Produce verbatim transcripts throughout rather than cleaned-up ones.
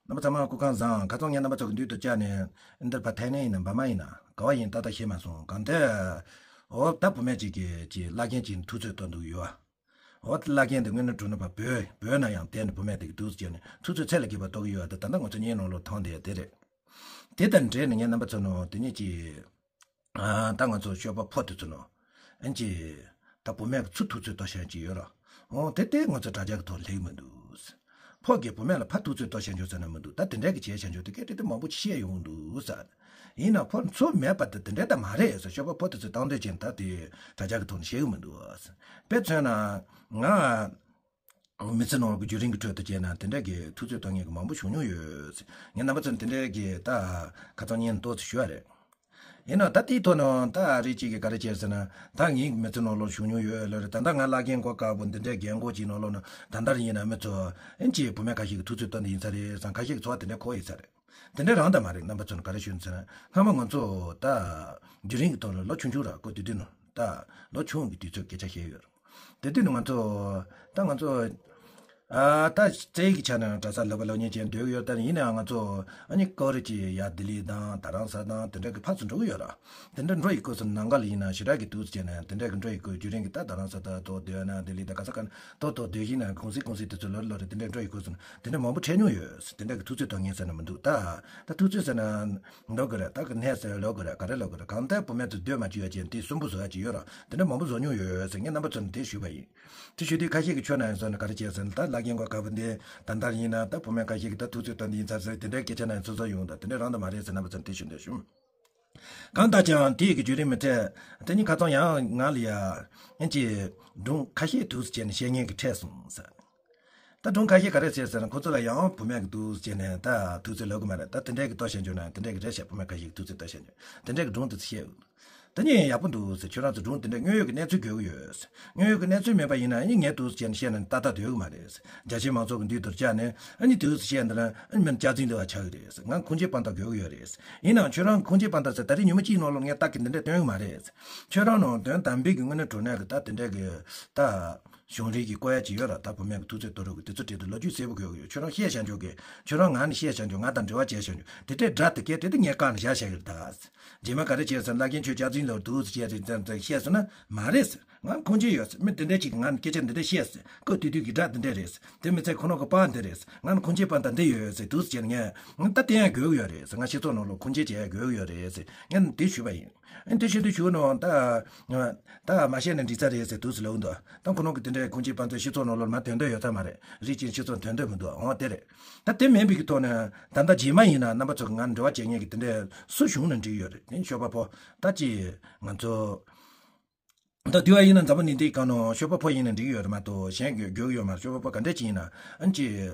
རྣམ་པ་ཚང་མ་སྐུ་ཁམས་བཟང་། ཁ་སང་ངས་རྣམ་པ་ཚོ་གི་མདུན་དུ་བཅར་ནས་འདིར་ཕར་ཐའི་ལེན་ཡིན་ན་འབར་མ་ཡིན་ན་ག་བ་ཡིན་ཏག་ཏག་ཤེས་མ་སོང་། གང་ལྟར་འོ་ད་བུད་མེད་ཅིག་གིས་ཅིག་བླ་རྒན་ཅིག་ཐུག་ཚོད་གཏོང་འདུག་ཡོད། འོ་ད་བླ་རྒན་དེ་དངོས་གནས་དྲང་གནས་ཕར་བོད་བོད་ན་ཡང་དེ་ནི་བུད་མེད་དེ་གི་འདུག་ཟེར་ནས་ཐུག་ཚོད་ཚད་ལས་བརྒལ་བ་གཏོང་གི་ཡོད། ད་ད་ལྟ་ང་ཚོ་བརྙན་ནང་ལོགས་མཐོང་བསྡད་དེ་རེད། དེ་དང་འབྲེལ་ནས་ངས་རྣམ་པ་ཚོ་ནང་དེ་ནས་ཅིག་ཨ་ད་ང་ཚོ་ཤོ་པ་ཕོ་དེ་ཚོ་ནང་ཨན་ཅི་ད་བུད་མེད་ཚུར་ཐུག་ཚོད་གཏོང་བྱེད་ཀྱི་ཡོད་ར། འོ་དེ་དེ་ང་ཚོ་དྲ་རྒྱ་གི་ཐོག་སླེབས་མི་འདུག། ཕོ་གིས་བུད་མེད་ལ་ཕར་ཐུག་ཚོད་གཏོང་བྱེད་ཆོག་ཟེར་ན་མི་འདུག། ད་དེ་འདྲ་གི་བྱེད་བྱེད་ཆོག་དེ་སྐད་དེ་དེ་མང་པོ་བཤད་ཡོང་འདུག་ཟེར། ཡིན་ན་ཕོ་ཚུར་མེད་པ་དེ་དེ་འདྲ་ད་མ་རེད་ཟེར། ཤོ་པ་ཕོ་དེ་ཚོས་བཏང་འདོད་ཅན་ད་དེ་དྲ་རྒྱ་གི་ཐོག་ནས་བཤད་གི་མི་འདུག། དཔེ་མཚོན་ན་ང་མི་ཚེ་ནང་གི་བརྒྱུད་རིམ་གྱི་ཁྲོད་དུ་བྱས་ན་དེ་འདྲ་གི་ཐུག་ཚོད་གཏོང་མཁན་གྱི་མང་པོ་བྱུང་མྱོང་ཡོད། ངས་རྣམ་པ་ཚོར་དེ་འདྲ་གི་ད་ཁ་སང་བརྙན་ཏོག་ཙམ་ཞུ་བ་རེད། ཡིན་ནའང་ད་དེའི་ཐོག་ནས་ད་རེས་གཅིག་གིས་ག་རེ་བྱས་ཟེར་ན། ད་ངའི་མི་ཚེ་ནང་ལོགས་བྱུང་མྱོང་ཡོད་ལོས་རེད། ད་ལྟ་ང་བླ་རྒན་གོ་དཀར་པོ་འདི་འདྲའི་རྒན་གོག་ཅིག་ནང་ལོགས་ན་ད་ལྟ་ཡིན་ན་མི་ཚོ་ཨེ་ཅིག་བུད་མེད་ཁ་ཤས་ཀྱིས་ཐུག་ཚོད་གཏོང་འདི་ཡིན་ས་རེད་བསམ། ཁ་ཤས་ཀྱི་ཚོར་བ་དེ་འདྲ་འཁོར་ཡོད་ས་རེད། དེ་འདྲ་རང་ད་མ་རེད། རྣམ་པ་ཚོ་ནས་ག་རེ་ཞུ་ཟེར་ན། སྔ་མ་ང་ཚོ་ད་བརྒྱུད་རིམ་གྱི་ཐོག་ལ་ལོ་ཆུང་ཆུང་ར་ཀོ་དུས་དུས་ནང་ད་ལོ་ཆུང་གི་དུས་ཚོད་སྐད་ཆ་བཤད་ཡོད་རེད། དེ་དུས་ནས་ང་ཚོ་ད་ང་ཚོ་ཨ་ད་རྩེད་ཡིག་གི་ཆ་ནས་གྲྭ་ས་ལོག་པ་སློབ་གཉེར་བྱས་སྡོད་ཀྱི་ཡོད། ད་ཡིན་ནའང་ང་ཚོ་ཨ་ནི་ཀོ་རི་ཅི་ཡ་ལྡི་ལི་དང་རྡ་རམ་ས་དང་དེ་འདྲ་གི་ཕར་ཚུར་འགྲོ་གི་ཡོད་ར། དེ་འདྲ་འགྲོ་ཡི་སྐབས་སུ་ནང་ག་ལ་ཡིན་ན་ཞེ་དྲག་གི་འདུག་ཟེར་ནས་དེ་འདྲ་གི་འགྲོ་ཡི་སྐབས་བརྒྱུད་རིམ་གི་ད་རྡ་རམ་ས་ད་ཐོག་སྡོད་ན་ལྡི་ལི་ད་ག་ས་ག་ཐོག་ཐོག་སྡོད་བཞིན་ན་གུང་སེང་གུང་སེང་དེ་ཚོ་ལོ་རེ་ལོ་རེ་དེ་འདྲ་འགྲོ་ཡི་སྐབས་སུ་དེ་འདྲ་མང་པོ་འཕྲད་མྱོང་ཡོད། དེ་འདྲ་གི་ཐུག་ཚོད་གཏོང་མཁན་ཟེར་ན་མི་འདུག། ད་ད་ཐུག་ཚོད་ཟེར་ན་ལོག་གི་རེད། ད་གི་གནས་ཟེར་ལོག་གི་རེད། ག་རེ་ལོག་གི་རེད། གང་ལྟར་བུད་མེད་ཚོ་སྡོད་མ་བཅུག་ཡ་ཅན་དེ་གསོན་པོ་བཟོ་ཡ་ཅིག་ཡོད་ར། དེ་འདྲ་མང་པོ་བཟོ་མྱོང་ཡོད་ཟེར་ངས་རྣམ་པ་ཚོར་དེ་ཞུས་པ་ཡིན། དེ་ཞུ་དུས་ཁ་ཤས་ཀྱིས་ཁྱོད་ན་ཡང་ཟེར་ན་ག་རེ་བྱས་ཟེར་ན། ད་བླ་རྒན་གོ་དཀར་པོ་འདི་ད་ལྟར་ཡིན་ན་ད་བུད་མེད་ཁ་ཤས་ཀྱིས་ད་ཐུག་ཚོད་གཏོང་འདི་ཡིན་ཚར་ཟེར་དེ་འདྲའི་སྐད་ཆ་ན་ཡང་ཚོད་ཚོད་ཡོང་། ད་དེ་འདྲ་རང་ད་མ་རེད་ཟེར་རྣམ་པ་ཚོར་དེ་ཞུ་འདོད་བྱུང་། གང་ལྟར་ཀྱང་དེའི་གི་བརྒྱུད་རིམ་མི་འཕྲད། དེ་ནི་ཁ་སང་ཡང་ང་ལ་ཡ་ཨེ་ཅི་སྒྲུང་ཁ་ཤས་འདུག་སེ་བྱས་ནས་བཤད་མཁན་གྱི་འཕྲད་སོང་ཟེར། ད་སྒྲུང་ཁ་ཤས་ག་རེ་བྱས་ཟེར་ན་ཁོ་ཚོ་ལ་ཡང་བུད་མེད་ཀྱི་འདུག་སེ་བྱས་ནས་ད་ཐུག་ཚོད་ལབ་གི་མ་རེད། ད་དེ་འདྲས་ཀྱི་ལྟོ་བཤད་འཇོག་ན་དེ་འདྲས་ཀྱི་རེད་ཤག། བུད་མེད་ཁ་ཤས་ཀྱི་ཐུག་ཚོད་ལྟོ་བཤད་འཇོག་དེ་འདྲས་ཀྱི་སྒྲུང་དེ་ཚོ་བཤད་ཡོད། ད་ནི་ཡག་པོ་འདུག་ཟེར། ཁྱོད་རང་ཚོ་སྒྲུང་དེ་འདྲ་དངོས་ཡོད་ཀྱི་གནས་ཚུལ་དགོས་ཀྱི་ཡོད། དངོས་ཡོད་ཀྱི་གནས་ཚུལ་མེད་པ་ཡིན་ན་ཨ་ནི་ངས་འདུག་སེ་བྱས་ནས་བཤད་ན་ནི་ཏག་ཏག་སྡོད་ཀྱི་མ་རེད། རྒྱ་ཆེའི་མང་ཚོགས་ཀྱི་མདུན་དུ་བཅར་ནས་ཨ་ནི་འདུག་སེ་བཤད་འདི་ལ་ཨ་ནི་མི་སྐྱག་རྫུན་འདི་བ་ཆགས་ཀྱི་རེད། ང་ཁུངས་སྐྱེལ་དཔང་རྟགས་དགོས་ཀྱི་ཡོད་རེད། ཡིན་ནའང་ཁྱོད་རང་ཁུངས་སྐྱེལ་དཔང་རྟགས་ཟེར་ད་རེས་ཉིན་མོ་གཅིག་ནང་ལོགས་ངས་རྟགས་ཀྱི་འདི་འདྲ་སྟོན་གྱི་མ་རེད། ཁྱོད་རང་ནང་དོན་དམ་པའི་གི་དངོས་གནས་དྲང་གནས་ཀྱི་ད་དེ་འདྲ་གི་ད་གཞུང་འབྲེལ་གྱི་བཀོད་ཡ་ཅིག་ཡོད་ར། ད་བུད་མེད་ཀྱི་ཐུག་ཚོད་གཏོང་རོགས་ཀྱི་དེ་ཚོ་གྲས་དུ་ལོ་རྒྱུས་གསལ་པོ་དགོས་ཀྱི་ཡོད། ཁྱོད་རང་བཤད་བྱ་འཇོག་གི་ཁྱོད་རང་ང་ནི་བཤད་བྱ་འཇོག་ང་དང་འབྲེལ་བ་བྱས་བྱ་འཇོག་དེ་འདྲའི་སྒྲ་དེ་སྐད་དེ་དེ་ངས་བཀག་ནས་བཞག་བཞག་གི་རེད་ད། རྗེས་མ་ག་རེ་བྱས་ཟེར་ན་བླ་རྒན་ཁྱོད་སྐྱག་རྫུན་ལབ་འདུག་ཟེར་བྱས་ཟེར་ཟེར་བཤད་སོང་ན་མ་རེད་ཟེར། ང་ཁུངས་སྐྱེལ་ཡོད་ཟེར། མི་དེ་འདྲ་ཅིག་གིས་ང་ནི་སྐད་ཆ་འདི་འདྲ་བཤད་ཟེར། སྐབས་དེ་དུས་ཀྱི་སྒྲ་འདི་འདྲ་རེད་ཟེར། དེ་མི་ཚད་ཁོ་ན་གི་པར་འདི་རེད་ཟེར། ང་ནི་ཁུངས་སྐྱེལ་པར་ད་འདི་ཡོད་ཟེར་འདུག་ཟེར་ནས་ངས་ད་བསྟན་ཡ་དགོས་ཀྱི་ཡོད་རེད་ཟེར། ང་སྤྱི་ཚོགས་ནང་ལ་ཁུངས་སྐྱེལ་བྱེད་ཡ་དགོས་ཀྱི་ཡོད་རེད་ཟེར་ངས་འདི་ཞུས་པ་ཡིན། ཨ་འདི་ཞུ་དུས་ཞུ་ནོ་ད་ད་མ་བཤད་ན་འགྲིག་ས་རེད་ཟེར་འདུག་ཟེར་ལབ་འདུག། ད་ཁོ་ན་གི་དེ་འདྲའི་ཁུངས་སྐྱེལ་པར་ཚོ་སྤྱི་ཚོགས་ནང་ལ་མ་དོན་དོན་ཡོད་ས་མ་རེད། རིགས་གཅིག་སྤྱི་ཚོགས་དོན་དོན་མི་འདུག། འོ་དེ་རེད། ད་དེ་མིན་པའི་གི་ཐོག་ནས་ད་ལྟ་རྗེས་མ་ཡིན་ན་རྣམ་པ་ཚོ་གི་ང་འབྲེལ་བ་བྱེད་མཁན་གི་དེ་འདྲའི་སུ་བྱུང་ན་འགྲིག་ཡོད་རེད། དེ་ཤོ་པ་ཕོ་ད་ཅི་ང་ཚོ་ད་དུས་བ་ཡིན་ན་འཛམ་བུ་གླིང་འདིའི་སྒང་ནང་ཤོ་པ་ཕོ་ཡིན་ན་འགྲིག་ཡོད་རེད་མ་གཏོགས་གཞན་གྱི་རྒྱུག་ཡོད་མ་རེད། ཤོ་པ་ཕོ་ག་འདྲས་ཅིག་ཡིན་ན་ཨ་ནི་ཅི་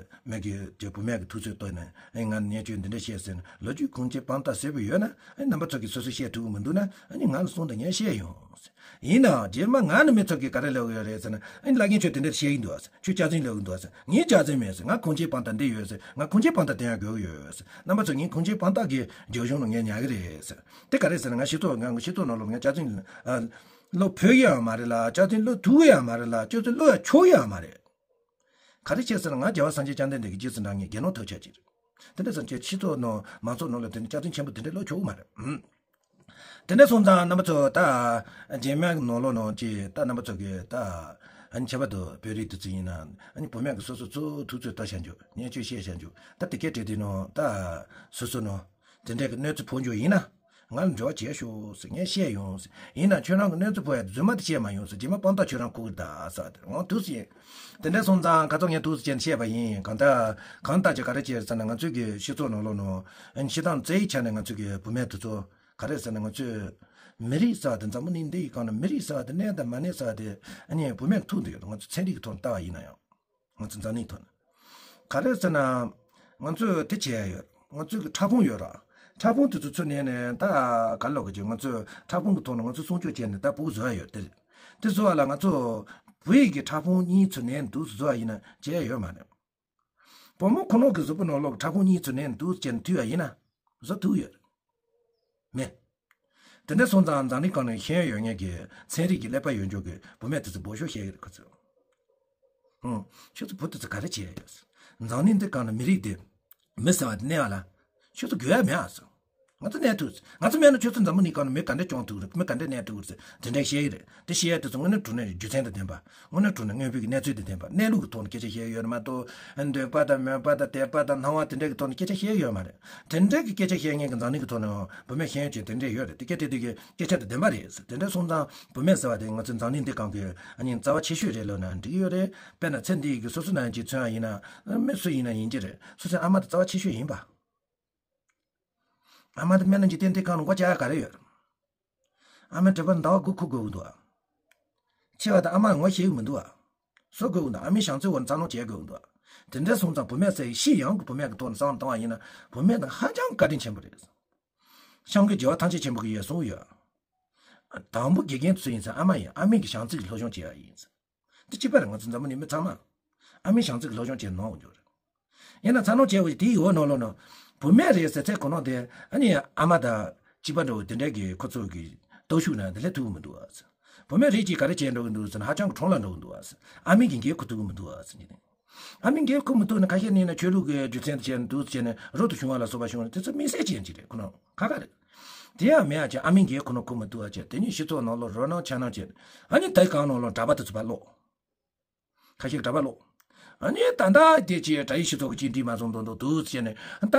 མེད་གི་ཅི་བུད་མེད་ཀྱི་ཐུག་ཚོད་གཏོང་ནས་ཨ་ནི་ང་ནི་བརྙས་བཅོས་འདི་འདྲ་བཤད་ཟེར་ན་ལོ་རྒྱུས་ཁུངས་སྐྱེལ་དཔང་རྟགས་གསལ་པོ་ཡོད་ན་ཨ་ནི་རྣམ་པ་ཚོ་གིས་སོ་སོས་བཤད་ཐུབ་ཀྱི་མི་འདུག་ན་ཨ་ནི་ང་ལ་གསུངས་དང་ངས་བཤད་ཡོང་། ཡིན་ནའང་རྗེས་མ་ང་ནི་མི་ཚོ་གིས་ག་རེ་ལབ་ཀྱི་ཡོད་རེད་ཟེར་ན། ཨ་ནི་བླ་རྒན་ཁྱོད་དེ་འདྲ་བཤད་ཀྱི་འདུག་ཨ་ཟེར། ཁྱོད་སྐྱག་རྫུན་ལབ་ཀྱི་འདུག་ཨ་ཟེར། ངས་སྐྱག་རྫུན་མེད་ཟེར། ང་ཁུངས་སྐྱེལ་དཔང་རྟགས་འདི་ཡོད་ཟེར། ང་ཁུངས་སྐྱེལ་དཔང་རྟགས་དེ་ཡང་དགོས་ཀྱི་ཡོད་ཟེར། རྣམ་པ་ཚོ་ངའི་ཁུངས་སྐྱེལ་དཔང་རྟགས་ཀྱི་རྒྱབ་ལྗོངས་ལ་ངས་ཉར་གྱི་རེད་ཟེར། དེ་ག་རེ་ཟེར་ན་ང་སྤྱི་ཚོགས་ང་སྤྱི་ཚོགས་ནང་ལོགས་ངས་སྐྱག་རྫུན་ཨ་ལབ་ཕོད་ཀྱི་ཡང་མ་རེད་ལ། སྐྱག་རྫུན་ལབ་ཐུབ་ཀྱི་ཡང་མ་རེད་ལ། སྐྱག་རྫུན་ལབ་ཡང་ཆོག་ཡང་མ་རེད། ག་རེ་བྱས་ཟེར་ན་ང་རྒྱལ་བ་སངས་རྒྱས་བཅོམ་ལྡན་འདས་ཀྱི་རྗེས་སུ་འབྲང་མཁན་དགེ་སློང་ཐབས་ཆག་ཅིག་རེད། དེ་འདྲ་སོང་ཙང་སྤྱི་ཚོགས་ནང་མང་ཚོགས་ནང་ལ་དེ་འདྲ་སྐྱག་རྫུན་ཆེན་པོ་དེ་འདྲ་ལབ་ཆོག་གི་མ་རེད། ཨུམ། དེ་འདྲ་སོང་ཙང་རྣམ་པ་ཚོ་ད་རྗེས་མའི་ནང་ལོགས་ནང་ཅིག་ད་རྣམ་པ་ཚོ་གིས་ད་ཨ་ནི་ཁྱད་པར་དུ་བོད་རིགས་དེ་ཚོ་ཡིན་ན་ཨ་ནི་བུད་མེད་ཀྱིས་སོ་སོ་ཚོ་ཐུག་ཚོད་ལྟོ་བཤད་འཇོག་བརྙས་བཅོས་བཤད་བཤད་འཇོག་ད་དེ་སྐད་བྲིས་དུས་ནང་ད་སོ་སོ་ནང་དེ་འདྲའི་གི་གནོད་འཚེ་ཕོག་འཇོག་ཡིན་ན། ང་ལ་འབྲེལ་བ་བྱས་ཤོག་ཟེར་ངས་བཤད་ཡོང་ཟེར། ཡིན་ན་ཁྱོད་རང་གི་གནོད་འཚེ་ཕོག་ཡ་རྫུན་མ་དེ་བཤད་མ་ཡོང་ཟེར། རྗེས་མ་དཔང་རྟགས་ཁྱོད་རང་ཁུར་གི་ད་ཟེར་དེ་འོང་དུས་ཟེར། དེ་འདྲ་སོང་ཙང་ཁ་སང་ངས་དུས་ཟེར་བྱས་ནས་བཤད་པ་ཡིན། གང་ལྟར་གང་ལྟར་ཅིག་ག་རེ་བྱས་ཟེར་ན་ང་ཚོའི་གི་སྤྱི་ཚོགས་ནང་ལོགས་ནང་ཨ་ནི་སྤྱིར་བཏང་རྩ་བའི་ཆ་ནས་ང་ཚོའི་གི་བུད་མེད་དེ་ཚོ་ག་རེ་ཟེར་ན་ང་ཚོས་མི་རིགས་ཟེར་བ་དེ་འཛམ་བུ་གླིང་འདི་ཡི་སྒང་ནས་མི་རིགས་ཟེར་བ་དེ་གནས་དང་མ་གནས་ཟེར་བ་དེ་ཨ་ནི་བུད་མེད་ཐུག་འདུག་ཡོད། ང་ཚོ་ཚན་རིག་གི་ཐོག་ནས་ལྟ་བ་ཡིན་ན་ཡང་། ང་ཚོ་འཛམ་གླིང་ཐོག་ན། ག་རེ་ཟེར་ན། ང་ཚོས་དེ་བྱས་ཡོད། ང་ཚོའི་གི་ཕྲ་ཕུང་ཡོད་ར། ཕྲ་ཕུང་དེ་ཚོ་ཚུར་ནས་ནས་ད་ག་ལོག་གི་ང་ཚོས་ཕྲ་ཕུང་གི་ཐོག་ནས་ང་ཚོ་སྲུང་སྐྱོབ་བྱས་ནས་ད་བུ་བཟོ་ཡ་ཡོད་དེ། དེ་བཟོ་བ་ལ་ང་ཚོ་བུ་ཡི་གི་ཕྲ་ཕུང་གཉིས་ཚུར་ནས་འདུག་བཟོ་བ་ཡིན་ན་བྱས་ཡ་ཡོད་མ་རེད། བུ་མོ་ཁོ་ནོ་གི་གཟུགས་པོ་ནང་ལོགས་ཕྲ་ཕུང་གཉིས་ཚུར་ནས་འདུག་བྱས་ནས་མཐུད་ཡ་ཡིན་ན་བཟོ་ཐུབ་ཡོད། མེད། དེ་འདྲ་སོང་ཙང་འཛམ་གླིང་སྒང་ནས་ཤེས་ཡོན་ཡོད་མཁན་གྱི་ཚན་རིག་གི་ཀླད་པ་ཡོད་འཇོག་གི་བུད་མེད་དེ་ཚོ་འབོད་ཤོག་བཤད་ཀྱི་རེད་ཁོ་ཚོས། ཧུང་། ཁྱོད་ཚོ་བུ་དེ་ཚོ་ག་རེ་བྱས་ཡོད། འཛམ་གླིང་འདི་སྒང་ནས་མི་རིགས་འདི་ མི་ཟེར་བ་དེ་གནས་པ་ལ། ཁྱོད་ཚོ་དགོས་ཡ་མེད་ཨ་ཟེར། ང་ཚོ་གནས་ཐུབ་ཟེར། ང་ཚོ་མེད་ན་ཁྱོད་ཚོ་འཛམ་བུ་གླིང་སྒང་ནས་མི་ག་འདྲ་སྐྱོང་ཐུབ་རེད། མི་ག་འདྲ་གནས་ཐུབ་རེད་ཟེར། དེ་འདྲ་བཤད་ཀྱི་རེད། དེ་བཤད་ཡ་དེ་ཚོ་དངོས་གནས་དྲང་གནས་རྒྱུ་མཚན་དང་ལྡན་པ། དངོས་གནས་དྲང་གནས་དངོས་པོའི་གི་གནས་ཚུལ་དང་ལྡན་པ། གནས་ལུགས་ཀྱི་ཐོག་ནས་སྐད་ཆ་བཤད་ཡོད་རེད་མ་གཏོགས། འདོད་པ་དང་མོས་པ་དང་དད་པ་དང་སྣང་བ་དེ་འདྲ་གི་ཐོག་ནས་སྐད་ཆ་བཤད་ཡོད་མ་རེད། དེ་འདྲ་གི་སྐད་ཆ་བཤད་མཁན་གྱི་འཛམ་གླིང་གི་ཐོག་ནས་བུད་མེད་ཤེས་ཡོན་ཅན་དེ་འདྲ་ཡོད་རེད། དེ་སྐད་དེ་དེ་གི་སྐད་ཆ་དང་ལྡན་པ་རེད། དེ་འདྲ་སོང་ཙང་བུད་མེད་ཟེར་བ་དེ་ང་ཚོའི་འཛམ་གླིང་འདི་སྒང་གི་ཨ་ནི་རྩ་བ་ཆེ་ཤོས་རེད་ལབ་ན་འགྲིག་གི་ཡོད་རེད། དཔེར་ན་ཚེ་འདི་ཡི་གི་སོ་སོ་ནང་གི་མཚོན་པ་ཡིན་ན། མི་སུ་ཡིན་ན་ཡིན་གྱི་རེད། སོ་སོའི་ཨ་མ་དེ་རྩ་བ་ཆེ་ཤོས་ཡིན་པ། ཨ་མ་དེ་སྨན་ལམ་གྱི་སྟེང་དེ་གང་ལ་མགོ་བཅག་ཡ་ག་རེ་ཡོད། ཨ་མའི་གྲྭ་པ་ཟླ་བ་དགུ་འཁུར་དགོས་ཀྱི་འདུག་ཨ། ཆེ་བ་དང་ཨ་མ་ངོ་ཤེས་ཀྱི་མི་འདུག་ཨ། བཟོ་དགོས་ཀྱི་འདུག་ཨ་མའི་བྱམས་བརྩེའི་འོག་འཚར་ལོངས་བྱེད་དགོས་ཀྱི་འདུག་ཨ། དེ་འདྲ་སོང་ཙང་བུད་མེད་ཟེར་ཡི་ཤི་ཡང་གི་བུད་མེད་ཀྱི་ཐོག་ནས་བསམ་བློ་བཏང་བ་ཡིན་ན་བུད་མེད་དང་ཧ་ཅང་བཀའ་དྲིན་ཆེན་པོ་རེད། སྐྱབས་མགོན་རྒྱལ་བ་ཐམས་ཅད་མཁྱེན་པ་གིས་ཡོད་གསུངས་ཡོད། དང་པོ་དགེ་རྒན་སུ་ཡིན་ཟེར་ཨ་མ་ཡིན། ཨ་མའི་གི་བྱམས་བརྩེ་གི་སློབ་སྦྱོང་བྱེད་ཡ་ཡིན་ཟེར། འདི་གཅིག་པ་རེད། ང་ཚོ་འཛམ་བུ་གླིང་མི་ཚང་མ་ཨ་མའི་བྱམས་བརྩེ་གི་སློབ་སྦྱོང་བྱས་ནོར་འགྲོ་རེད། ཡིན་ན་འཚར་ལོངས་བྱས་པ་དེའི་འོག་ནང་ལོགས་ན་བུད་མེད་རེད་ཟེར་ཚེ་གོ་ནོ་དེ་ཨ་ནི་ཨ་མ་དང་གཅིག་པ་འདྲ་བོ་དེ་འདྲ་གི་ཁོ་ཚོ་གི་སྟོབས་ཤུགས་ན་དེ་སླེབས་ཐུབ་ཀྱི་མི་འདུག་ཨ་ཟེར། བུད་མེད་རེད་ཅིག་ག་རེ་བྱས་འགྲོ་གི་འདུག་ཟེར་ན་ཧ་ཅང་གི་གྲོངས་ལ་འགྲོ་གི་འདུག་ཨ་ཟེར། ཨ་མའི་གི་འགན་ཁུར་ཐུབ་ཀྱི་མི་འདུག་ཨ་ཟེར་ནས། ཨ་མའི་འགན་ཁུར་མི་ཐུབ་ན་ཁ་ཤས་ནི་ན་ཆོས་ལུགས་ཀྱི་རྒྱུ་མཚན་དུ་བྱས་ནས་འདུག་བྱས་ནས་རོ་ཏུ་བྱུང་བ་ལ་སོགས་པ་བྱུང་ན་དེ་ཚོ་དམིགས་བསལ་ཅན་ཅིག་རེད། ཁོ་ན་ཁ་ཁ་རེད། དེ་ཡང་མེད་ཨ་ཅེ་ཨ་མའི་འགན་ཁོ་ན་ཁུར་མི་ཐུབ་ཨ་ཅེ། དེ་ནི་སྤྱི་ཚོགས་ནང་ལོགས་རོ་སྣང་འཆར་སྣང་བྱས། ཨ་ནི་དེ་གང་ནང་ལོགས་གྲྭ་པ་དེ་ཚོ་ཕར་ལོག་ཁ་ཤས་གྲྭ་པ་ལོག་ཨ་ནི་ད་ལྟ་དེ་ཅི་གྲྭ་ཡི་སྤྱི་ཚོགས་ཀྱི་ཅི་འདྲི་མ་སོང་དོན་དུ་འདུག་བྱས་ནས་ད་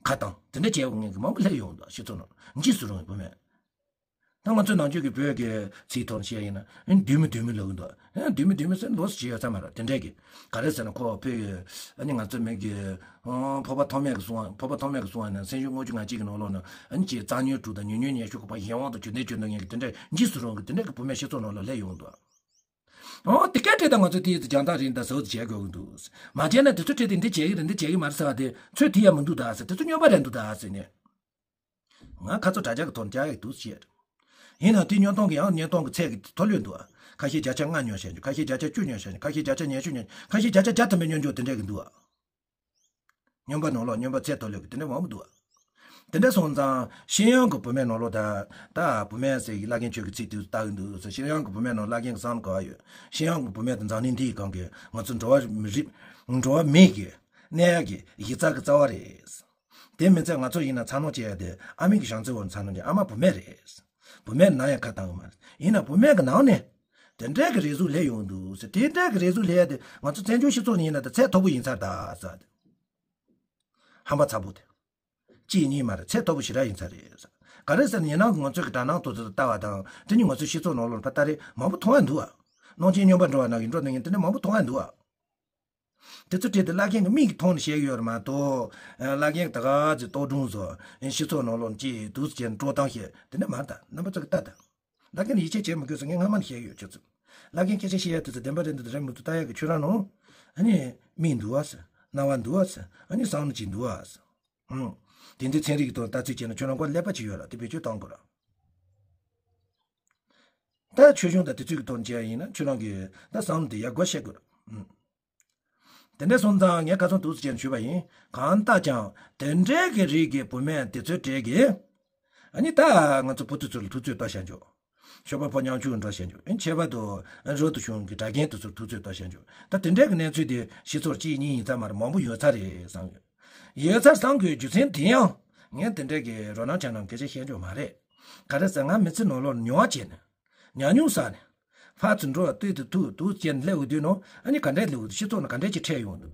ཁ་བཏང་དེ་འདྲ་བྱས་པ་ངན་གི་མང་པོ་སླེབས་ཡོང་འདུག་སྤྱི་ཚོགས་ནང་འཇིགས་སུ་རུང་བའི་བུད་མེད། ད་ང་ཚོའི་ནང་ཆོས་ཀྱི་བོད་ཀྱི་ཚིག་ཐོག་ནས་བཤད་ཡིན་ན་ཨ་ནི་བདུད་མི་བདུད་མི་ལབ་གི་འདུག་ཨ་ནི་བདུད་མི་བདུད་མི་ཟེར་ལོ་སུ་ཅི་ཡོད་ས་མ་རེད། དེ་འདྲས་ཀྱི་ག་རེ་ཟེར་ན་ཁོ་བོད་ཀྱི་ཨ་ནི་ང་ཚོ་མི་གི་ཨོ་འཕགས་པ་ཐོགས་མེད་ཀྱི་གསུང་བ། འཕགས་པ་ཐོགས་མེད་ཀྱི་གསུང་བ་ནི་སེམས་ཤུགས་དངོས་བཅུ་ང་གཅིག་གི་ནང་ལོགས་ན་ཨ་ནི་ཅི་རྩ་ཉོན་དྲུག་དང་ཉོན་ཉོན་ཉེས་ཤོག་གི་བ་གཞན་དབང་དང་རྒྱུ་ནས་རྒྱུ་ནོར་ངན་གི་དེ་འདྲས་འཇིགས་སུ་རུང་གི་དེ་འདྲས་ཀྱི་བུད་མེད་སྤྱི་ཚོགས་ནང་ལ་སླེབས་ཡོང་འདུག་ཨོ་དེ་སྐད་བྲིས་དང་ང་ཚོ་དེའི་རྒྱང་ཐག་རིང་དང་ཟོག་བྱེད་དགོས་ཀྱི་འདུག་མ་བྱས་ན་དེ་ཚོ་བྲིས་ཏེ་འདི་བྱེད་ཀྱི་རེད་འདི་བྱེད་ཀྱི་མ་རེད་ཟེར་བ་དེ་ཚོས་དེ་ཡ་མི་འདུག་ད་ཟེར། དེ་ཚོ་སྨྱོན་པ་རེད་འདུག་ད་ཟེར་ནས། ང་ཁ་ཚོ་དྲ་རྒྱ་གི་ཐོག་ནས་རྒྱག་ཡག་འདུག་བཤད། ཡིན་ནའང་དེ་བརྙན་ཐུང་གི་ཡང་བརྙན་ཐུང་གི་ཚད་ཀྱི་མཐོ་ལོས་འདུག་ཁ་ཤས་བརྒྱ་ཆ་ལྔ་ཉོ་བྱས་འཇུག་ཁ་ཤས་བརྒྱ་ཆ་བཅུ་ཉོ་བྱས་འཇུག་ཁ་ཤས་བརྒྱ་ཆ་ཉི་ཤུ་ཉོ། ཁ་ཤས་བརྒྱ་ཆ་བརྒྱ་ཐམ་པའི་སྨྱོན་འཇུག་དེ་འདྲས་ཀྱི་འདུག་སྨྱོན་པ་ནང་ལོགས་སྨྱོན་པ་ཚད་མཐོ་ལོས་ཀྱི་དེ་འདྲས་མང་པོ་འདུག་དེ་འདྲས་སོང་ཙང་ཤེས་ཡོན་གྱི་བུད་མེད་ནང་ལོགས་ད་ད་བུད་མེད་ཟེར་གྱི་བླ་རྒན་ཁྱོད་ཀྱི་ཚིག་དེ་ལྟ་གི་འདུག་ཟེར། ཤེས་ཡོན་གྱི་བུད་མེད་ནང་བླ་རྒན་གྱི་བསམ་བློ་ག་བ་ཡོད། ཤེས་ཡོན་གྱི་བུད་མེད་དེ་འཛམ་གླིང་འདིའི་སྒང་གི་ང་ཚོ་འགྲོ་བ་མི་རིགས་འགྲོ་བ་མི་གི་གནས་ཡག་གི་གཞི་རྩ་གི་རྩ་བ་རེད། དེ་མིན་ཚད་ང་ཚོ་ཡིན་ན་འཚར་ལོངས་བྱེད་ཡ་དེ་ཨ་མའི་གི་བྱམས་བརྩེའི་འོག་འཚར་ལོངས་བྱེད། ཨ་མ་བུད་མེད་རེད། བུད་མེད་ནང་ཡང་ཁ་བཏང་གི་མ་རེད། ཡིན་ན་བུད་མེད་གི་ནང་ནས་དེ་འདྲའི་གི་རེ་ཟུང་སླེབས་ཡོང་འདུག་ཟེར། དེ་འདྲའི་གི་རེ་ཟུང་སླེབས་ཡ་དེ་ང་ཚོ་བཙན་བྱོལ་སྤྱི་ཚོགས་ནས་ཡིན་ན་ད་ཚད་མཐོ་པོ་ཡིན་ཚར་ད་ཟེར། དེ་ཧམ་པ་ཚ་པོ་དེ་གཅིག་གཉིས་མ་རེད། ཚད་མཐོ་པོ་ཞེ་དྲག་ཡིན་ཚར་རེད་ཟེར། ག་རེ་ཟེར་ན་ཉེ་ནང་གི་ང་ཚོའི་གི་དྲ་སྣང་ཐོག་ཏུ་ལྟ་བ་དང་དེ་ནི་ང་ཚོའི་སྤྱི་ཚོགས་ནང་ལོགས་ཕ་ད་རེས་མང་པོ་མཐོང་ཡ་འདུག་ཨ། གནོད་སྦྱིན་སྨྱོན་པ་འགྲོ་བ་ནང་གི་འགྲོ་ནང་གི་དེ་འདྲ་མང་པོ་མཐོང་ཡ་འདུག་ཨ། དེ་ཚོ་བྲིས་ཏེ་བླ་རྒན་གྱི་མིག་གིས་མཐོང་ནས་བཤད་ཀྱི་ཡོད་རེད་མ་གཏོགས། བླ་རྒན་གྱི་ད་ག་ཚོད་ལྟོ་སྒྲུང་བཟོ། སྤྱི་ཚོགས་ནང་ལོགས་ཅིག་འདུག་ཟེར་འགྲོ་སྟངས་བཤད་དེ་འདྲ་མ་རེད་ད། རྣམ་པ་ཚོ་གིས་ལྟ་ད། བླ་རྒན་ནི་ཡིད་ཆེས་བྱེད་མི་དགོས་ཟེར་ངས་སྔ་མ་ནས་བཤད་ཡོད་ཁྱོད་ཚོ། བླ་རྒན་སྐད་ཆ་བཤད་ཡ་དེ་ཚོ་བདེན་པ་རེད་འདུག་རེད་མི་འདུག་ལྟ་ཡ་གི་ཁྱོད་རང་ནང་ཨ་ནི་མིག་འདུག་བ་ཟེར། རྣ་བ་འདུག་བ་ཟེར། ཨ་ནི་བསམ་བློ་ཅིག་འདུག་བ་ཟེར། ཨང་། དེ་འདྲའི་ཚན་རིག་གི་ཐོག་ལྟ་ཚུལ་བྱས་ན་ཁྱོད་རང་མགོ་ཀླད་པ་ཅིག་ཡོད་ར་དེ་བེད་སྤྱོད་གཏོང་དགོས་ར། ད་ཆོས་གཞུང་དང་དེ་ཚོའི་གི་ཐོག་ནས་བྱས་ཡིན་ན་ཁྱོད་རང་གི་ད་བསམ་བློ་དེ་ཡར་སྒོ་ཕྱེ་དགོས། ཨུམ། དེ་འདྲ་སོང་ཙང་ངས་ཁ་སང་འདུག་སེ་བྱས་ནས་ཞུས་པ་ཡིན། གང་ལྟར་ཀྱང་དེ་འདྲའི་གི་རིགས་ཀྱི་བུད་མེད་དེ་ཚོའི་གྲས་ཀྱི། ཨ་ནི་ད་ང་ཚོ་བུ་དེ་ཚོ་ལ་ཐུབ་ཚོད་ལྟ་བྱ་འཇོག་ཞོགས་པ་ཕོ་ཉམ་ཆུང་འདྲ་བྱ་འཇོག་ཨ་ནི་ཁྱད་པར་དུ་རོ་ཏུ་གཞུང་གི་གྲྭ་རྒན་དེ་ཚོར་ཐུབ་ཚོད་ལྟ་བྱ་འཇོག་ད་དེ་འདྲའི་གི་གནས་ཚུལ་དེ་སྤྱི་ཚོགས་གཅིག་གཉིས་ཡིན་ཙང་མ་རེད། མང་པོ་ཡོད་ཚར་རེད་བསམ་ཡོད། ཡོད་ཚར་བསམ་དགོས་རྒྱུ་མཚན་དེ་ཡང་ངས་དེ་འདྲའི་གི་རོ་སྣང་ཆ་སྣང་སྐད་ཆ་བཤད་འཇོག་མ་རེད། ག་རེ་ཟེར་ང་མི་ཚེ་ནང་ལོགས་མྱོང་བ་བྱས་ནས། ཉམས་མྱོང་བསགས་ནས། ཕར་ཚུར་འགྲོ་བ་ལྟོས་དེ་ཐུག་འདུག་ཅེས་སླེབས་འོས་དུས་ནོ། ཨ་ནི་ག་འདྲས་སླེབས་འོས་དུས་སྤྱི་ཚོགས་ནང་ག་འདྲས་ཀྱི་འཕྲད་ཡོང་འདུག་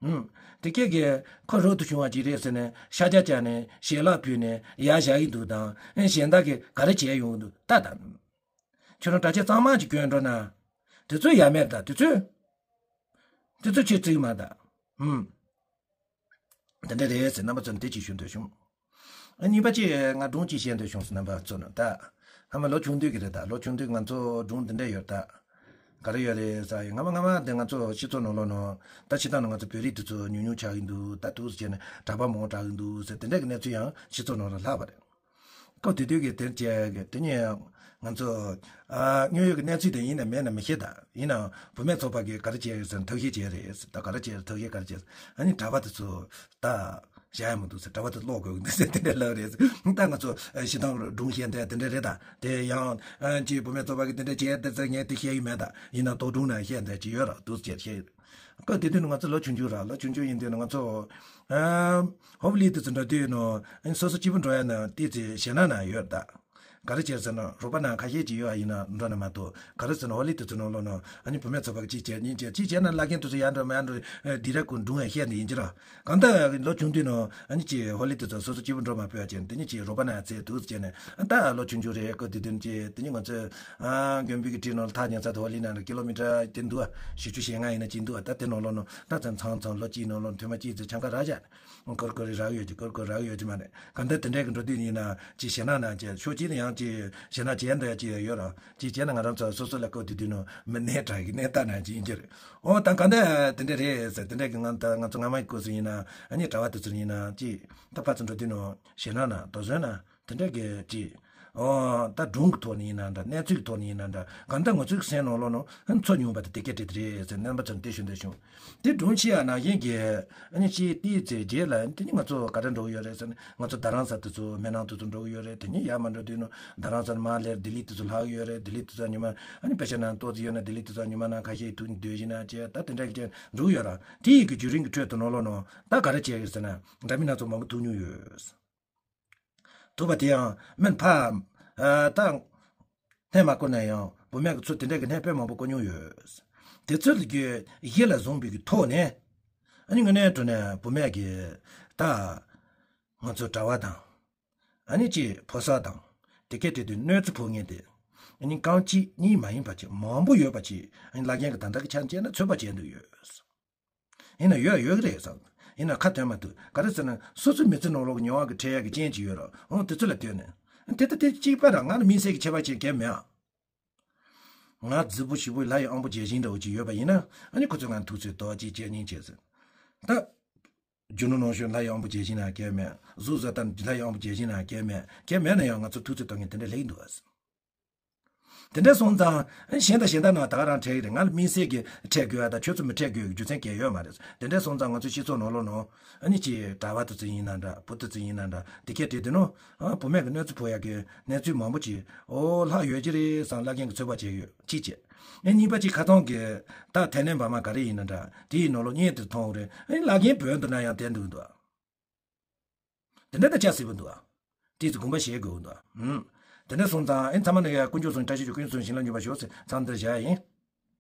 ཨུམ། དེ་སྐད་ཀྱི་ཁོ་རོ་ཏུ་བྱུང་བ་ཅིག་རེད་ཟེར་ནས་ཤ་རྒྱགས་བཅག་ནས་ཞལ་ལག་ཕུལ་ནས་ཡར་བཞག་གི་འདུག་དང་ཨ་ནི་གཞན་དག་གིས་ག་རེ་བྱས་ཡོང་འདུག་ལྟ་དང་། ཁྱོད་རང་གྲྭ་ཆས་གཙང་མ་ཅིག་གྱོན་འགྲོ་ན། དེ་ཚོ་ཡ་མེད་ད་དེ་ཚོས། དེ་ཚོ་ཁྱོད་བརྩི་གི་མ་ད། ཨུམ། དེ་འདྲ་རེད་ཟེར་རྣམ་པ་ཚོ་ནི་དེ་ཅིག་ཞུ་འདོད་བྱུང་། ཨ་གཉིས་པ་ཅིག་ང་སྒྲུང་ཅིག་བཤད་འདོད་བྱུང་ཟེར་རྣམ་པ་ཚོ་ནི་ད། སྔ་མ་ལོ་ཆུང་དུས་ཀྱི་རེད་ད། ལོ་ཆུང་དུས་ང་ཚོ་སྒྲུང་འདི་འདྲ་ཡོད་ད། ག་རེ་ཡོད་རེད་ཟེར་ཡ་སྔ་མ་སྔ་མ་དེ་ང་ཚོ་སྤྱི་ཚོགས་ནང་ལོགས་ནང་ད་ཕྱི་ཐང་ནང་ང་ཚོ་བོད་རིགས་དེ་ཚོ་ཉུང་ཉུང་ཆགས་ཀྱི་འདུག་ད་འདུག་ཟེར་ནས་གྲྭ་པ་མང་དྲགས་ཀྱི་འདུག་ཟེར་དེ་འདྲ་གི་གནས་ཚུལ་ཡང་སྤྱི་ཚོགས་ནང་ལ་ལྷག་པ་རེད། སྐབས་དེ་དུས་ཀྱི་དེར་བཅས་ཀྱི་དེ་ཉིད་ང་ཚོ་ཨ་དངོས་ཡོད་ཀྱི་གནས་ཚུལ་དེ་ཡིན་ནམ་མིན་ནམ་མི་ཤེས་ད། ཡིན་ནའང་བུད་མེད་ཚོགས་པ་གིས་ག་རེ་བྱས་ཡོད་ཟེར་ན་ཐབས་ཤེས་བྱས་རེད་ཟེར། ད་ག་རེ་བྱས་རེད། ཐབས་ཤེས་ག་རེ་བྱས་ཟེར། ཨ་ནི་གྲྭ་པ་དེ་ཚོ་ད་བཞག་ཡ་མི་འདུག་ཟེར། གྲྭ་པ་དེ་ཀློག་དགོས་ཀྱི་འདུག་ཟེར་དེ་འདྲ་ལབ་རེད་ཟེར། ད་ང་ཚོ་ཨ་ཞེ་སྡང་སྒྲུང་བཤད་འདྲ་དེ་འདྲ་རེད་ད། དེ་ཡང་ཨ་ཅིག་བུད་མེད་ཚོགས་པ་གིས་དེ་འདྲ་བྱས་དེ་ཟེར་ངས་དེ་བཤད་ཡི་མེད་ད། ཡིན་ན་རྡོག་སྒྲུང་ན་བཤད་འདྲ་ཅིག་ཡོད་ར་འདུག་ཟེར་བཤད་ཡོད། སྐབས་དེ་དུས་ནི་ང་ཚོ་ལོ་ཆུང་ཆུང་ར། ལོ་ཆུང་ཆུང་ཡིན་དུས་ནི་ང་ཚོ་ཨ་ཧོབ་ལི་དེ་ཚོ་འགྲོ་དུས་ནི་ཨ་ནི་སོ་སོ་སྐྱིད་པོ་འགྲོ་ཡ་ནི་ཏི་ཙི་ཞེད་སྣང་ན་ཡོད་ད། ག་རེ་བྱས་ཟེར་ན་རོགས་པ་ན་ཁ་ཤས་ཅིག་ཡོད་ཨ་ཡིན་ན་འགྲོ་ན་མ་གཏོགས། ག་རེ་ཟེར་ན་ཧོབ་ལི་དེ་ཚོ་ནང་ལོགས་ནི་ཨ་ནི་བུད་མེད་ཚོ་ཕ་གི་ཅིག་བྱས་གཉིས་བྱས་ཅིག་བྱས་ན་བླ་རྒན་དེ་ཚོ་ཡར་འགྲོ་མར་འགྲོ་ཨ་དི་ར་ཀུན་སྒྲུང་ཡ་བཤད་འདི་ཡིན་གྱི་ར། གང་ལྟར་ལོ་ཆུང་དུས་ནི་ཨ་ནི་ཅིག་ཧོབ་ལི་དེ་ཚོ་སོ་སོ་སྐྱིད་པོ་འགྲོ་མ་ཕོད་ཡ་བྱས་ནས་དེ་ཉིད་ཅིག་རོགས་པ་ན་ཚེ་དུས་བྱས་ནས་ཨ་ད་ལོ་ཆུང་ཆུང་རེད། སྐབས་དེ་དུས་ནི་ཅིག་དེ་ཉིད་ང་ཚོས་ཨ་མགོན་པོ་གི་བྲིས་ནང་ལ་ཐག་ཉེ་ཚ་དེ་ཧོབ་ལི་ནང་ལ་ཀི་ལོ་མི་ཊར་དེ་འདུག་ཨ། བཞི་བཅུ་ཞེ་ལྔ་ཡིན་ན་ཅིག་འདུག་ཨ། ད་དེ་ནང་ལོགས་ནི་ད་ཚང་ཚང་ཚང་ལོ་གཅིག་ནང་ལོགས་ཐུན་མ་གཅིག་ཙམ་ཆང་ཁ་རག་བཞག་ཀོར་ཀོར་རེ་རག་ཡོད་ཀྱི། ཀོར་ཀོར་རག་ཡོད་ཀྱི་མ་རེད། གང་ལྟར་དེ་འདྲའི་གི་འགྲོ་དུས་ཡིན་ན་ཅིག་ཞེད་སྣང་ན་ཅིག་ཕྱོགས་གཅིག་ནས་ཡང་ཅིག་ཞེད་སྣང་བྱས་འདུག་ཡ་ཅིག་ཡོད་ར། ཅིག་བྱས་ན་ང་རང་ཚོ་སོ་སོ་ལ་སྐབས་དེ་དུས་ནི་མི་གནས་དྲག་གི་གནས་སྟངས་ན་ཅིག་ཡིན་གྱི་རེད། འོ་ད་གང་ལྟར་དེ་འདྲ་རེད་ཟེར། དེ་འདྲ་གི་ང་ད་ང་ཚོ་སྔ་མའི་སྐབས་སུ་ཡིན་ན་ཨ་ནི་གྲྭ་བ་དེ་ཚོ་ཡིན་ན་ཅིག་ད་ཕར་ཚུར་འགྲོ་དུས་ནི་ཞེད་སྣང་ན་དོགས་ཟོན་ན་དེ་འདྲ་གི་ཅིག་འོ་ད་སྒྲུང་གི་ཐོག་ནས་ཡིན་ན་འདྲ། གནས་ཚུལ་གྱི་ཐོག་ནས་ཡིན་ན་འདྲ། གང་ལྟར་ང་ཚོའི་སེམས་ནང་ལོགས་ནང་ཚོར་མྱོང་བ་དེ་དེ་སྐད་བྲིས་དེ་རེད་ཟེར་རྣམ་པ་ཚོར་འདི་ཞུ་འདི་ཞུ། དེ་སྒྲུང་བཤད་ཡ་ནང་བཞིན་གྱི་ཨ་ནི་ཅིག་ཏིའི་ཚེ་རྗེས་ལ་དེ་ནི་ང་ཚོ་ག་འདྲ་འགྲོ་གི་ཡོད་རེད་ཟེར་ན། ང་ཚོ་རྡ་རམ་ས་དེ་ཚོ་སྨན་ནང་དེ་ཚོ་འགྲོ་གི་ཡོད་རེད། དེ་ནི་ཡར་མར་འགྲོ་དུས་ནི་རྡ་རམ་ས་ནས་མར་སླེབས་ལྡི་ལི་དེ་ཚོ་ལྷག་གི་ཡོད་རེད། ལྡི་ལི་དེ་ཚོ་ཉི་མ་ཨ་ནི་པེ་ཤ་ནང་ཏོག་ཙམ་ཡོད་ན་ལྡི་ལི་དེ་ཚོ་ཉི་མ་ནང་ཁ་ཤས་ཐུག་སྡོད་བཞིན་ན་བྱས་ད་དེ་འདྲ་གི་ཅིག་འགྲོ་གི་ཡོད་ར། དེ་ཡི་གི་བརྒྱུད་རིམ་གྱི་ཁྲོད་དུ་ནང་ལོགས་ནང་ད་ག་རེ་བྱས་ཡོད་ཟེར་ན་འདྲ་མིན་སྣ་ཚོགས་མང་པོ་ཐུག་མྱོང་ཡོད། ཐུག་པ་དེ་ཡང་སྨན་ཕ་ཨ་ད་སྣེ་མ་བསྐོར་ན་ཡང་བུད་མེད་ཀྱི་ཚུལ་དེ་འདྲ་གི་སྣེ་དཔེ་མང་པོ་བསྐོར་མྱོང་ཡོད། དེ་ཚོ་ལ་གི་གཞི་ལ་བཟུང་བའི་གི་ཐོག་ནས་ཨ་ནི་དངོས་གནས་དྲང་གནས་བུད་མེད་ཀྱི་ད་ང་ཚོ་གྲྭ་བ་དང་ཨ་ནི་ཅིག་ཕོ་གསར་དང་དེ་སྐད་བྲིས་དུས་གནོད་འཚེ་ཕོག་མཁན་དེ་ཨ་ནི་རྐང་གཅིག་གཉིས་མ་ཡིན་པ་ཅིག་མང་པོ་ཡོད་པ་ཅིག་ཨ་ནི་བླ་རྒན་གྱི་ད་ལྟ་གི་ཆ་བྱས་ན་ཚོད་དཔག་བྱས་འདུག་ཡོད། ཡིན་ན་ཡོད་ཡོད་ཀྱི་རེད་བསམ། ཡིན་ན་ཁ་ཐོན་མ་ཐུབ། ག་རེ་ཟེར་ན་སོ་སོའི་མི་ཚེ་ནང་ལོགས་ཀྱི་མྱོང་བ་གི་འཕྲད་ཡག་གི་རྐྱེན་ཅིག་ཡོད་ར། འོ་དེ་ཚོ་ལ་ལྟོས་ནས། དེ་ལྟ་དེ་གཅིག་པ་ར་ང་ལ་དམིགས་བསལ་གྱི་ཁྱད་པར་ཅན་གང་ཡང་མེད་ཨ། ང་རྫི་པོ་ཞིག་པོ་ལྷ་ཡི་དབང་པོ་བརྒྱ་བྱིན་འདྲ་བོ་ཅིག་ཡོད་པ་ཡིན་ན་ཨ་ནི་ཁོ་ཚོས་ང་ཐུགས་ཚོད་དོགས་གཅིག་བྱས་སྙིང་བྱས་ཟེར། ད། རྒྱུ་ནོར་ལོངས་སྤྱོད་ལྷ་ཡི་དབང་པོ་བརྒྱ་བྱིན་ན་གལ་མེད། གཟུགས་བཟའ་ཟླ་ལྷ་ཡི་དབང་པོ་བརྒྱ་བྱིན་ན་གལ་མེད། གལ་མེད་ན་ཡང་ང་ཚོ་ཐུགས་ཚོད་གཏོང་མཁན་དེ་འདྲ་ལེགས་འདུག་ཨ། དེ་འདྲ་སོང་ཙང་གཞན་དང་གཞན་དག་ནང་ད་ག་རང་འཕྲད་ཀྱི་རེད། ང་ལ་དམིགས་བསལ་གྱི་འཕྲད་དགོས་ཡ་དང་ཁྱོད་ཚོ་མི་འཕྲད་དགོས་ཀྱི་རྒྱུ་མཚན་གང་ཡང་ཡོད་མ་རེད། དེ་འདྲ་སོང་ཙང་ང་ཚོའི་སྤྱི་ཚོགས་ནང་ལོགས་ནང་ཨ་ནི་ཅིག་གྲྭ་བ་དེ་ཚོ་ཡིན་ན་འདྲ་བུ་དེ་ཚོ་ཡིན་ན་འདྲ་དེ་སྐད་བྲིས་དུས་ནོ། ཨ་བུད་མེད་ཀྱི་གནོད་འཚེ་ཕོག་ཡ་གི་གནས་ཚུལ་མང་པོ་ཅིག་འོ་ལྷག་ཡོད་ཀྱི་རེད་བསམ་བླ་རྒན་གྱི་ཚོད་དཔག་བྱས་ཡོད་གཅིག་བྱས། ཨེ་གཉིས་པ་གཅིག་ཁ་ཚང་གི་ད་ཐའི་ལེན་བ་མ་ག་རེ་ཡིན་ན་འདྲ་དེ་ཡི་ནང་ལོགས་བརྙན་དེ་མཐོང་རེད། ཨེ་བླ་རྒན་བོད་འདི་ན་ཡང་བསྡད་འདུག་འདུག་དེ་འདྲ་ད་ཆ་སྲིད་པ་འདུག་དེ་ཚོ་དགོངས་པ་བཞེས་དགོས་འདུག་ཨུམ། དེ་འདྲ་སོང་ཙང་ཨེ་ཚང་མ་ནས་ཡ་དཀོན་མཆོག་གསུམ་བཀྲ་ཤིས་ཀྱི་ཀུན་གསུམ་བྱིན་རླབས་འཇུག་པ་ཤོག་ཟེར་ཚང་འདིར་བཞག་ཡིན།